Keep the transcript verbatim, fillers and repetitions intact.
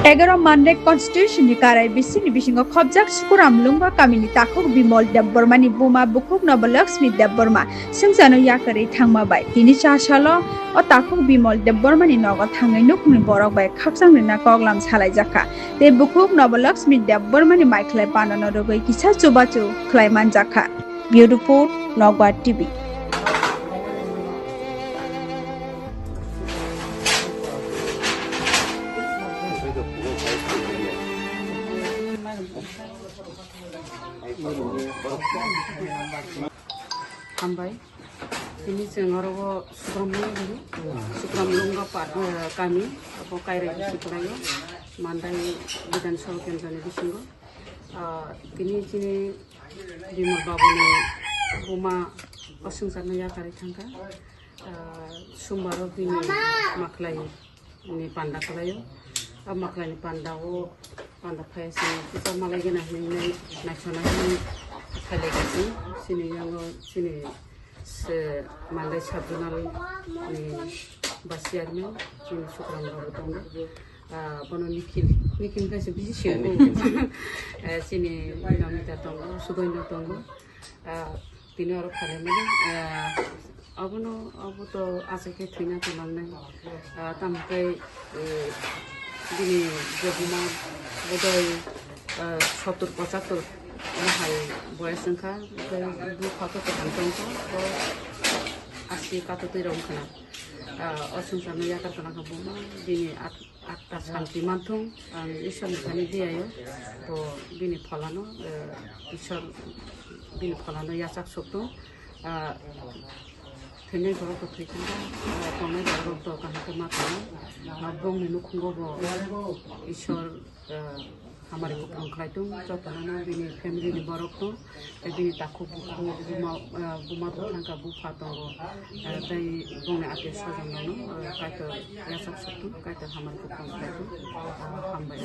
Egaro Mandai constituency ni Karai bisini bisingo khobjak Sukuram Lungba kamini takhuk Bimol Debbarma ni buma bukhuk Nobolakshmi Debbarma swngcharno yakarwi thangma bai tini chasalo o takhuk Bimol Debbarma ni nogo thangwi nukhungni borok bai khakchang rina koklam salaijakha. Tei bukhuk Nobolakshmi Debbarma ni maikhlai pandano rwgwi kisa chubachu khlai manjakha. Bureau Report, Nokbar T V. Hambai. Tini chwng oro o Sukram Lungri, Sukram Lungga pa-, eh, kami, abo Kairai bisi kwlaio, Mandai Bidhan Sabha Kendra ni bisingo. Ah, tini chini Bimal Babu ni buma o swngcharno yakarwi thangkha. Ah, Sombar o bini maklai ni panda kwlaio. A maklai ni panda o panda phai se kisa malai gana hinwi naisana hinwi khailai gasi. Chini yango chini se Mandai Sabjonal ni ba chairman chini Sukram Babu tongo. Ah, bono Nikhil, Nikhil kaisa bisi siyoko. Eh, chini Namita tongo, Sudoino tongo. Ah, tini oro phalaimani, ah, abono, abo to aswk khe thwina tonglangnai. Ah, tamo khe, eh, bini je buma bodoi, ah, sottur pochattur omo hai boyes wngkha, tei bupha khe kwthang tongkha, o asi katotwi rw wngkha na. Ah, o swngcharno yakar kana kha buma bini at-, atta santi manthung, ang Ishwarni thani diyayo, to bini pholano, eh, Ishwar bini pholano yachak suktung, ah, thwinai borok to thwi thangkha, ah, tongnai borok to kaham khe ma tongo, ah, bongni nukhungo bo Ishwar, ah, hamari kupulung khlai tung, jotono no bini family ni borok tung, tei bini takhuk bukhuk buma, ah, buma buphang kha bupha tongo, ah, tei bongni atio swajon rokno, ah, Kaitor yachak suktung, Kaitor hamari kupulung khlai tung, ah, hambai.